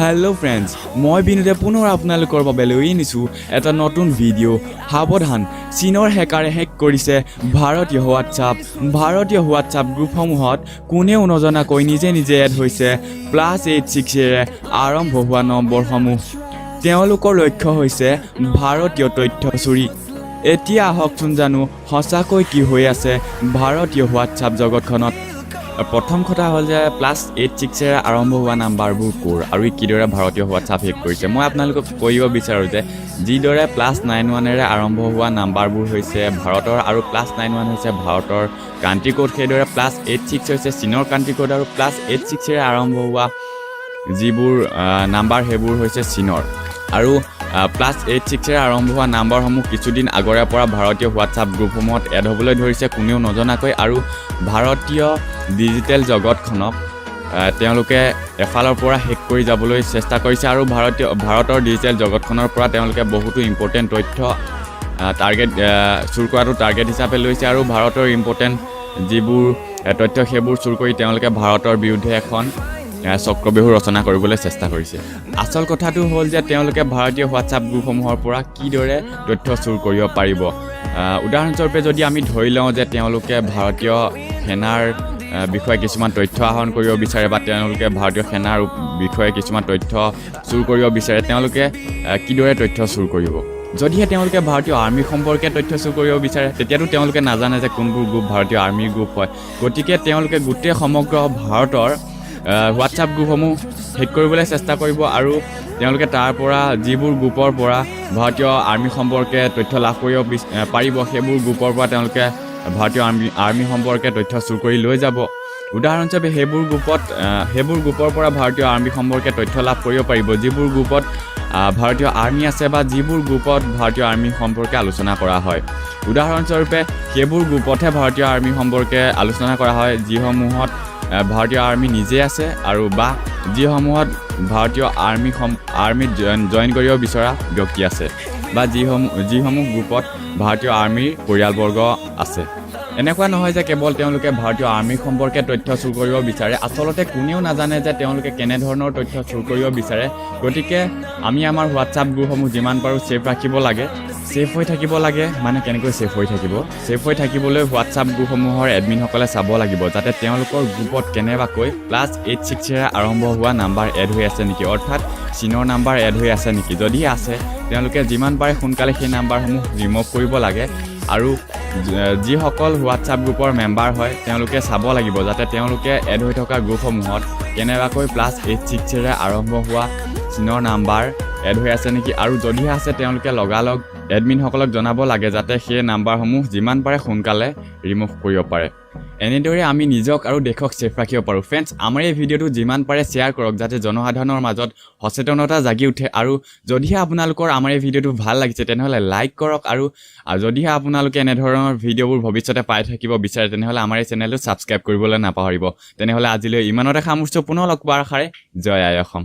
Hello' friends, মই বিনোদে পুনৰ আপোনালোকৰ বাবে লৈ আনিছোঁ এটা নতুন ভিডিঅ'। সাৱধান, চীনৰ হেকাৰে হেক কৰিছে ভাৰতীয় হোৱাটছআপ। ভাৰতীয় হোৱাটছআপ গ্ৰুপসমূহত কোনেও নজনাকৈ নিজে নিজে এড হৈছে +86ৰে আৰম্ভ হোৱা নম্বৰসমূহ। তেওঁলোকৰ লক্ষ্য হৈছে ভাৰতীয় তথ্য চুৰি। এতিয়া আহকচোন জানো সঁচাকৈ কি হৈ আছে ভাৰতীয় হোৱাটছআপ জগতখনত। প্ৰথম কথা হ'ল যে +86ৰে আৰম্ভ হোৱা নাম্বাৰবোৰ ক'ৰ আৰু ই কিদৰে ভাৰতীয় হোৱাটছআপ হেক কৰিছে? মই আপোনালোকক কৈ দিব বিচাৰোঁ যে যিদৰে +91ৰে আৰম্ভ হোৱা নাম্বাৰবোৰ হৈছে ভাৰতৰ আৰু +91 হৈছে ভাৰতৰ কাণ্ট্ৰি ক'ড, সেইদৰে +86 হৈছে চীনৰ কাণ্ট্ৰি ক'ড আৰু +86ৰে আৰম্ভ হোৱা যিবোৰ নাম্বাৰ, সেইবোৰ হৈছে চীনৰ। আৰু +86ৰে আৰম্ভ হোৱা নাম্বাৰসমূহ কিছুদিন আগৰে পৰা ভাৰতীয় হোৱাটছআপ গ্ৰুপসমূহত এড হ'বলৈ ধৰিছে কোনেও নজনাকৈ আৰু ভাৰতীয় ডিজিটেল জগতখনক তেওঁলোকে এফালৰ পৰা হেক কৰি যাবলৈ চেষ্টা কৰিছে আৰু ভাৰতৰ ডিজিটেল জগতখনৰ পৰা তেওঁলোকে বহুতো ইম্পৰ্টেণ্ট তথ্য টাৰ্গেট চুৰ কৰাটো টাৰ্গেট হিচাপে লৈছে আৰু ভাৰতৰ ইম্পৰ্টেণ্ট যিবোৰ তথ্য, সেইবোৰ চুৰ কৰি তেওঁলোকে ভাৰতৰ বিৰুদ্ধে এখন চক্ৰবেহু ৰচনা কৰিবলৈ চেষ্টা কৰিছে। আচল কথাটো হ'ল যে তেওঁলোকে ভাৰতীয় হোৱাটছআপ গ্ৰুপসমূহৰ পৰা কিদৰে তথ্য চুৰ কৰিব পাৰিব? উদাহৰণস্বৰূপে যদি আমি ধৰি লওঁ যে তেওঁলোকে ভাৰতীয় সেনাৰ বিষয়ে কিছুমান তথ্য আহৰণ কৰিব বিচাৰে বা তেওঁলোকে ভাৰতীয় সেনাৰ বিষয়ে কিছুমান তথ্য চুৰ কৰিব বিচাৰে, তেওঁলোকে কিদৰে তথ্য চুৰ কৰিব? যদিহে তেওঁলোকে ভাৰতীয় আৰ্মি সম্পৰ্কে তথ্য চুৰ কৰিব বিচাৰে, তেতিয়াতো তেওঁলোকে নাজানে যে কোনবোৰ গ্ৰুপ ভাৰতীয় আৰ্মিৰ গ্ৰুপ হয়। গতিকে তেওঁলোকে গোটেই সমগ্ৰ ভাৰতৰ হোৱাটছআপ গ্ৰুপসমূহ হেক কৰিবলৈ চেষ্টা কৰিব আৰু তেওঁলোকে তাৰ পৰা যিবোৰ গ্ৰুপৰ পৰা ভাৰতীয় আৰ্মি সম্পৰ্কে তথ্য লাভ কৰিব পাৰিব, সেইবোৰ গ্ৰুপৰ পৰা তেওঁলোকে ভাৰতীয় আৰ্মি সম্পৰ্কে তথ্য চুৰ কৰি লৈ যাব। উদাহৰণস্বৰূপে সেইবোৰ গ্ৰুপৰ পৰা ভাৰতীয় আৰ্মি সম্পৰ্কে তথ্য লাভ কৰিব পাৰিব, যিবোৰ গ্ৰুপত ভাৰতীয় আৰ্মি আছে বা যিবোৰ গ্ৰুপত ভাৰতীয় আৰ্মি সম্পৰ্কে আলোচনা কৰা হয়। উদাহৰণস্বৰূপে সেইবোৰ গ্ৰুপতহে ভাৰতীয় আৰ্মি সম্পৰ্কে আলোচনা কৰা হয়, যিসমূহত ভাৰতীয় আৰ্মি নিজে আছে আৰু বা যিসমূহত ভাৰতীয় আৰ্মিত জইন জইন কৰিব বিচৰা ব্যক্তি আছে বা যিসমূহ যিসমূহ গ্ৰুপত ভাৰতীয় আৰ্মিৰ পৰিয়ালবৰ্গ আছে। এনেকুৱা নহয় যে কেৱল তেওঁলোকে ভাৰতীয় আৰ্মি সম্পৰ্কে তথ্য চুৰ কৰিব বিচাৰে। আচলতে কোনেও নাজানে যে তেওঁলোকে কেনেধৰণৰ তথ্য চুৰ কৰিব বিচাৰে। গতিকে আমি আমাৰ হোৱাটছআপ গ্ৰুপসমূহ যিমান পাৰোঁ ছেফ ৰাখিব লাগে, ছেফ হৈ থাকিব লাগে। মানে কেনেকৈ ছেফ হৈ থাকিব? ছেফ হৈ থাকিবলৈ হোৱাটছআপ গ্ৰুপসমূহৰ এডমিনসকলে চাব লাগিব যাতে তেওঁলোকৰ গ্ৰুপত কেনেবাকৈ +86ৰে আৰম্ভ হোৱা নাম্বাৰ এড হৈ আছে নেকি, অৰ্থাৎ চীনৰ নাম্বাৰ এড হৈ আছে নেকি। যদি আছে, তেওঁলোকে যিমান পাৰে সোনকালে সেই নাম্বাৰসমূহ ৰিম'ভ কৰিব লাগে। আৰু যিসকল হোৱাটছআপ গ্ৰুপৰ মেম্বাৰ হয়, তেওঁলোকে চাব লাগিব যাতে তেওঁলোকে এড হৈ থকা গ্ৰুপসমূহত কেনেবাকৈ +86ৰে আৰম্ভ হোৱা চীনৰ নাম্বাৰ এড হৈ আছে নেকি। আৰু যদিহে আছে, তেওঁলোকে লগালগ এডমিনসকলক জনাব লাগে যাতে সেই নাম্বাৰসমূহ যিমান পাৰে সোনকালে ৰিম'ভ কৰিব পাৰে। এনেদৰে আমি নিজক আৰু দেশক ছেফ ৰাখিব পাৰোঁ। ফ্ৰেণ্ডছ, আমাৰ এই ভিডিঅ'টো যিমান পাৰে শ্বেয়াৰ কৰক যাতে জনসাধাৰণৰ মাজত সচেতনতা জাগি উঠে। আৰু যদিহে আপোনালোকৰ আমাৰ এই ভিডিঅ'টো ভাল লাগিছে, তেনেহ'লে লাইক কৰক। আৰু যদিহে আপোনালোকে এনেধৰণৰ ভিডিঅ'বোৰ ভৱিষ্যতে পাই থাকিব বিচাৰে, তেনেহ'লে আমাৰ এই চেনেলটো ছাবস্ক্ৰাইব কৰিবলৈ নাপাহৰিব। তেনেহ'লে আজিলৈ ইমানতে সামৰিছোঁ। পুনৰ লগ পোৱাৰ আশাৰে জয় আই অসম।